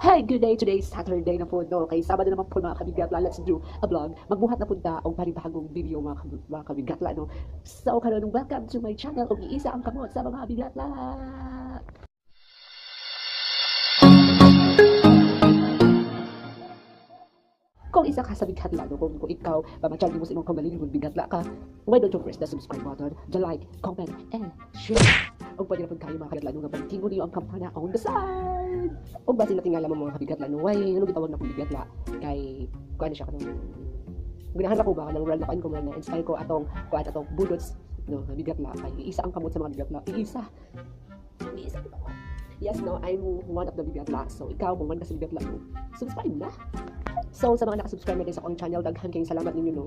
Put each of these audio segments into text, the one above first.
Hi, good day. Today is Saturday na po, no? Kay Sabado naman po mga kabigatla. Let's do a vlog. Magbuhat na punta og panibagong video mga kabigatla, no? So, karon welcome to my channel. Og iisa ang kamot sa mga kabigatla. Kung isa ka sa bigatla, no? Kung ikaw, pamachal mo sa imong kamaling bigatla ka, why don't you press the subscribe button, the like, comment, and share. Og pwede na po kayo mga kabigatla, no? Nga pagtingo niyo ang kampana on the side. O base na tingala mo mga kabigatla, no? Why, ano gitawag na kong bigatla? Kay, kuha na siya ka ng, ginahanap ko ba, ng run na ko na inspire ko atong budots, no? Bigatla, kay iisa ang kamot sa mga bigatla. Iisa. Yes, no, I'm one of the bigatla. So, ikaw, kung man ka sa bigatla, no? Subscribe na. So, sa mga nakasubscribe na din sa akong channel, daghan kayong salamat ninyo, no?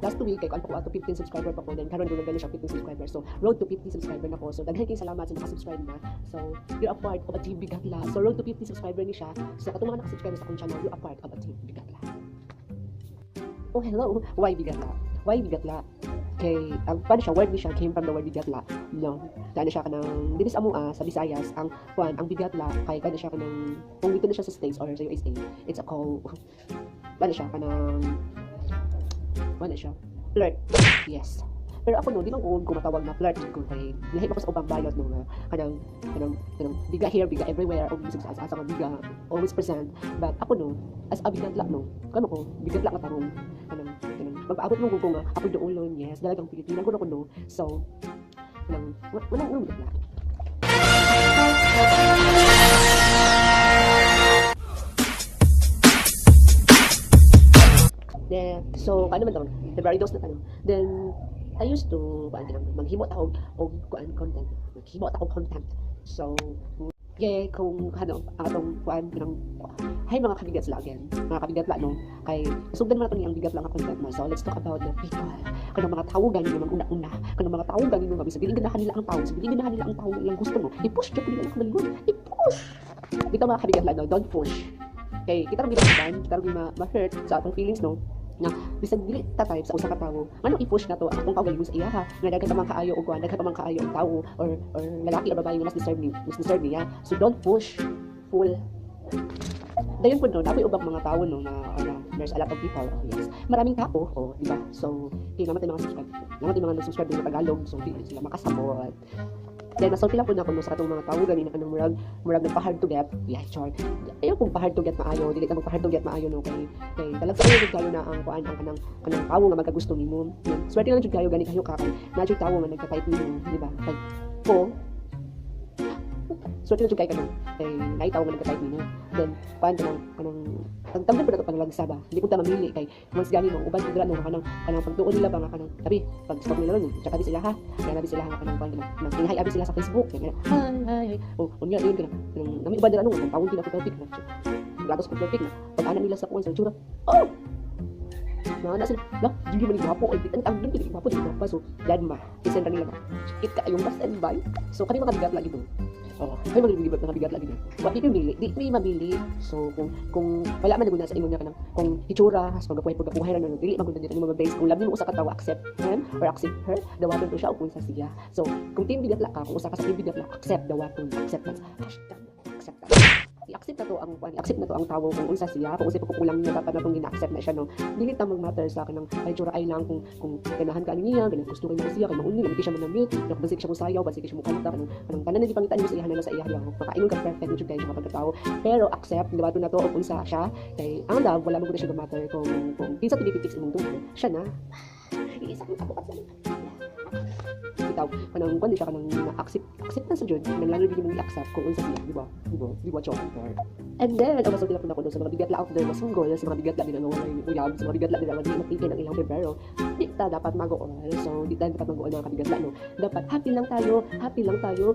Last week, kay ko ato 15 subscriber pa po, then karon doon na siya 15 subscribers. So, road to 50 subscriber na po. So, daghan kayong salamat sa nakasubscribe na. So, you're a part of a team bigatla. So, road to 50 subscriber ni siya. So, katong mga nakasubscribe sa akong channel, you're a part of a team bigatla. Oh, hello. Why bigatla? Why bigatla? Kay, paano siya, word ni siya, came from the word bigatla. No, dahil siya ka ng, dinis amua, sa Bisayas, ang bigatla, kay kaya siya ka ng, kung dito na siya sa States or sa USA, it's a call, paano siya ka ng, flirt, yes. Pero ako no, di man ko matawag na flirt, kung kay, lahi ako sa ubang bayot, no, kanang, biga here, biga everywhere, o bisag sa asa ka biga, always present, but ako no, as a bigatla, no, kano ko, bigatla ka tarong, kanang, magpaabot mo kung ako doon, yes, dalagang Pilipinan ko na kuno. So, walang bigatla. Then, so, ano man ito, February 2 na tanong. Then, I used to, maghimot ako og content. Maghimot ako content. So, yeah, kung ano, atong hay mga kabigatla again, mga kabigatla, no, kay sugdan man nato ni ang bigatla nga content mo. So let's talk about the people, kanang mga tawo ganin naman una-una, kanang mga tawo ganin nga bisag dili ganahan nila ang tawo, bisag dili ganahan nila ang tawo ilang gusto mo, i-push jud nila ang kamalingon, i-push. Bitaw mga kabigatla, no, don't push. Kay kita ra ma-hurt sa atong feelings, no, nga bisag dili ta type sa usa ka tawo ano i-push na to akong kaugalingon sa iya ha nga daghan pa man kaayo og daghan pa man kaayo ang tawo or lalaki or babae nga mas deserve niya, so don't push full. Dayon po no, dapat ubang mga tao no na there's a lot of people, yes, maraming tao, di ba? So namatay mga nag-subscribe ng Tagalog, so di sila makasabot. Then masulti lang po na ako sa atong mga tao ganin na kanang murag nagpa-hard to get, yeah, chart. Ayaw kung pa-hard to get maayo, dili ta magpa-hard to get maayo no kay talagang sa jud kayo na ang kuan ang kanang tawo nga magkagusto nimo. Swerte lang jud kayo gani kayo ka kay na jud tawo nga nagka-type nimo, di ba? Kay swerte lang jud kayo kay naitaw nga nagka-type nimo. Then kuan kanang tangtang pa na ito panglagsa ba? Hindi ko ta mamili kay mas gani no uban pudra no kanang pagtuon nila ba nga kanang tabi pag stop nila ron tsaka di sila ha kaya nabi sila nga kanang pinahay abi sila sa Facebook kaya hi unya din kanang nami uban dira no kanang tawon nila topic na grados ko topic na pag ana nila sa kuan sa tsura na sila la hindi man gwapo ay ang hindi gwapo di ba so dad ma isend nila ba it ka yung best and buy so kani mga bigat lagi do. Kaya mag-ibig na bigat lagi din. Wag pipili, di may mabili. So kung wala man na sa imo niya kanang kung itsura, has pagkapuhay na dili magunda dito mga base kung labi mo usa ka tawo accept him or accept her, dawaton to siya kung sa siya. So kung team bigat la ka, kung usa ka sa team bigat la, accept dawaton, acceptance. Accept i-accept na to ang tawo kung unsa siya, kung unsa pagkukulang niya dapat natong gina-accept na siya no. Dili ta mag-matter sa kanang ay tsura ay lang kung ganahan ka niya, ganang gusto niya siya, kay mauni gamit siya manamit, basig siya mo sayaw, basig siya mo kanta kanang tanan na gipangitan mo sa iyahan na sa iyahan. Makaingon ka perfect jud kay siya pagkatao. Pero accept dawaton na to kung unsa siya, kay ang love wala mo gud siya matter kung kinsa to dipitiks imong tungod. Siya na. Isa ko ako kasi bitaw kanang kuan siya kanang accept na sa jud nang lalo din mo i-accept kung unsa siya, di ba choker. And then ang masulti lang po na sa mga bigatla out there na single, sa mga bigatla din ang walay uyab, sa mga bigatla din ang di matigil ang ilang Pebrero, di ta dapat mag-ool. So di ta dapat mag-ool mga kabigatla no. Dapat happy lang tayo,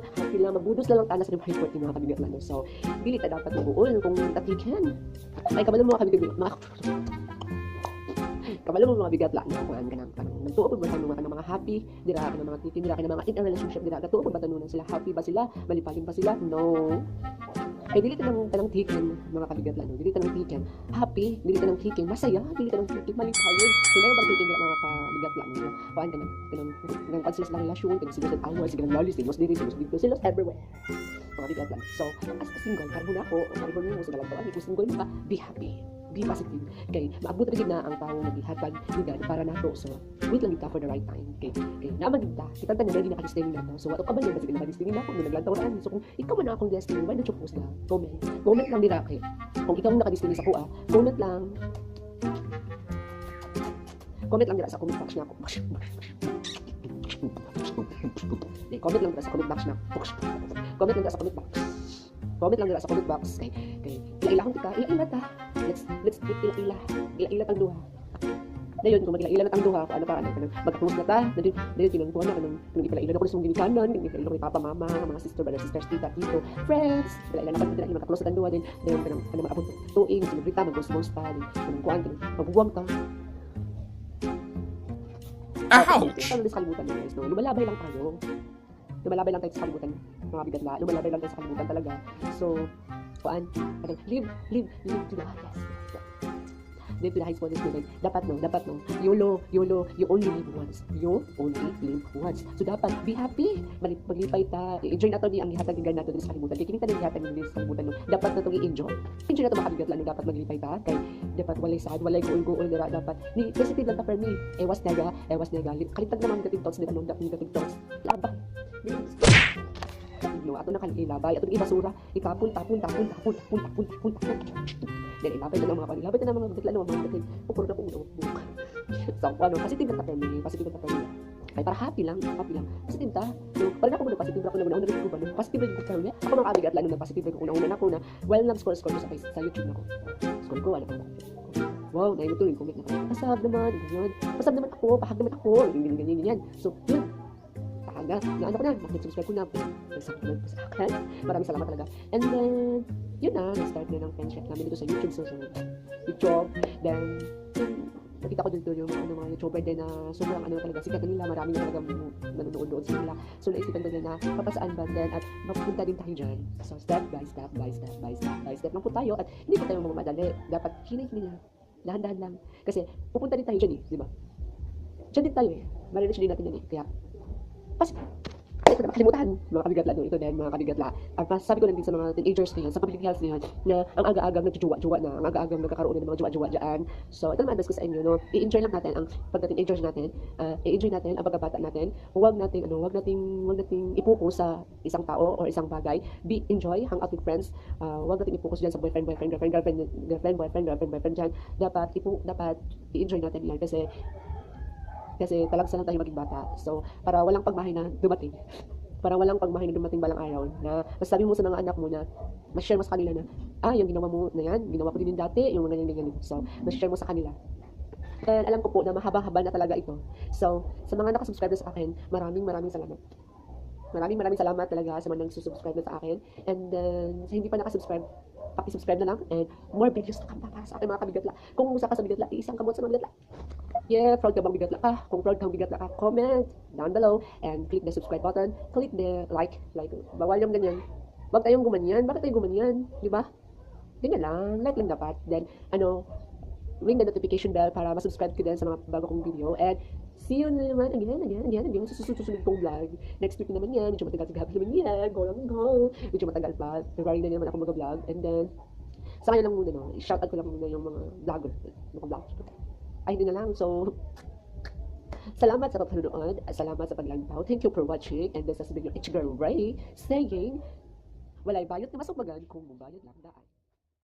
magbudos na lang ta na sa report ng mga kabigatla no. So dili ta dapat mag-ool kung tatigan ay kabalo mga kabigatla kabalo mo mga bigatla no kuan kanang nagtuo pud ba sa mga happy dira kanang mga titin dira kanang mga in a relationship dira nagtuo pud ba tanunan sila happy ba sila malipalin ba sila no ay dili tanang tiken mga kabigatla no dili tanang tiken happy dili tanang tiken masaya dili tanang tiken malipayon kinayo bang tiken dira mga kabigatla no kuan kanang sila relasyon kanang sila away sila lalis sila dito sila everywhere mga bigat lang. So, as a single, pareho na ako, pareho niyo sa nalantawan, kung single ka, be happy. Be positive. Kay maabot rin na ang tao naghihatag ni para nato. So, wait lang kita for the right time. Kay naman kita. Kita na lagi naka-destiny na to. So, wato ka ba yun? Kasi naka-destiny na ako, nung naglantaw rin. So, kung ikaw man akong destiny, why not you post na? Comment. Comment lang nila. Okay. Kung ikaw naka-destiny sa kuha, comment lang. Comment lang nila sa comment box na ako. Comment lang nila sa comment box na. Comment lang nila sa comment box. Comment lang nila sa comment box. Kay ila-ila kong tika, ila-ila ta. Let's do ila-ila. Ila-ila tang duha. Dayon kung magila-ila na tang duha, ano magkatungos na ta. Dayon kinangkuhan na kanang ipala-ila na ko sa mong ginikanan, ipala-ila ko ni papa, mama, mga sister, brother, sisters, tita, tito, friends. Ipala-ila na pagkita na magkatungos na tang duha din. Dayon kanang maabot tuig, celebrita, mag-ghost pa, kanang magbuwang ta. Ouch! Ano sa kalimutan nyo guys, no? Lumalabay lang tayo. Lumalabay lang tayo sa kalimutan, mga bigat na. Lumalabay lang tayo sa kalimutan talaga. So, live to the highest. Live to the highest modest moment. Dapat no. YOLO, you only live once. You only live once. So, dapat, be happy. Maglipay ta. Enjoy na to ni ang ihatag ng nato sa kalimutan. Kaya kinita na ihatag ng sa kalimutan. No? Dapat na itong i-enjoy. Enjoy na to makabigat lang. Dapat maglipay ta. Kaya, dapat walay sad, walay goal nila. Dapat, ni positive lang ta for me. Ewas naga. Kalitag naman negative thoughts. Di ba nung negative thoughts? Labak. No, ato na kalilabay, ato ibasura, ikapon, tapon. Then ilabay na mga kanilabay na mga bigla na mga bigla. Pupuro na po ulo. So, positive ka family. Ay para happy lang. Positive ta. So, para ako na positive ako na una ko ba. Positive ko karon. Ako mga kabigat lang na positive ko una na ko na well nag-score sa YouTube nako. Score ko wala pa. Wow, naituloy comment na ko. Pasab naman ako, pahag naman ako. Ganyan. So, yun. Na ano ko na, mag-subscribe ko na. Maraming salamat talaga. And then, yun na, nag-start na ng friendship namin dito sa YouTube. So, then, nakita ko dito yung mga YouTuber din na sobrang talaga, sikat na nila, marami na talaga nanonood doon sa nila. So, naisipan ko din na papasaan ba din at mapunta din tayo dyan. So, step by step lang po tayo at hindi po tayo mamamadali. Dapat hinay-hinay lang, dahan-dahan lang. Kasi, pupunta din tayo dyan di ba? Dyan din tayo marireach din natin yan Kaya, ito na makalimutan, mga kabigatla ito din, mga kabigatla. Ang sabi ko lang din sa mga teenagers ngayon, sa public health ngayon, na ang aga-agang nagjuwa na, ang aga-agang nagkakaroon ng mga juwa dyan. So, ito naman advice ko sa inyo, no, i-enjoy lang natin ang pagka-teenagers natin, i-enjoy natin ang pagkabata natin, huwag nating i-focus sa isang tao or isang bagay, enjoy, hang out with friends, huwag nating i-focus dyan sa boyfriend dyan. Dapat i-enjoy natin yan kasi talagsa lang tayo maging bata. So, para walang pagmahay na dumating balang araw na masasabi mo sa mga anak mo na mas-share mo sa kanila na, yung ginawa mo na yan, ginawa ko din dati, yung ganyan. So, mas-share mo sa kanila. And alam ko po na mahaba-haba na talaga ito. So, sa mga nakasubscribe na sa akin, maraming salamat. Maraming salamat talaga sa mga nagsusubscribe na sa akin. And then, sa hindi pa nakasubscribe, paki-subscribe na lang. And more videos na kami para sa akin mga kabigatla. Kung umusa ka sa bigatla, iisang kamot sa mga bigatla. Yeah, proud ka bang bigatla ka? Kung proud kang bigatla ka, comment down below and click the subscribe button. Click the like. Bawal yung ganyan. Wag tayong gumanyan. Bakit tayo gumanyan? Di ba? Ganyan lang. Like lang dapat. Then, ring the notification bell para masubscribe ka din sa mga bago kong video. And see you naman again sa susunod kong vlog. Next week naman yan. Medyo matagal naman yan. Go. Medyo matagal pa. February na naman ako mag-vlog. And then, sa kanya lang muna, no? I-shoutout ko lang muna yung mga vlogger. Mga vlogs. Ay, hindi na lang. So, salamat sa pagpanood. Salamat sa paglantaw. Thank you for watching. And this has been your Girl Ray saying, walay bayot na masugbagan kung mubayad lang daan.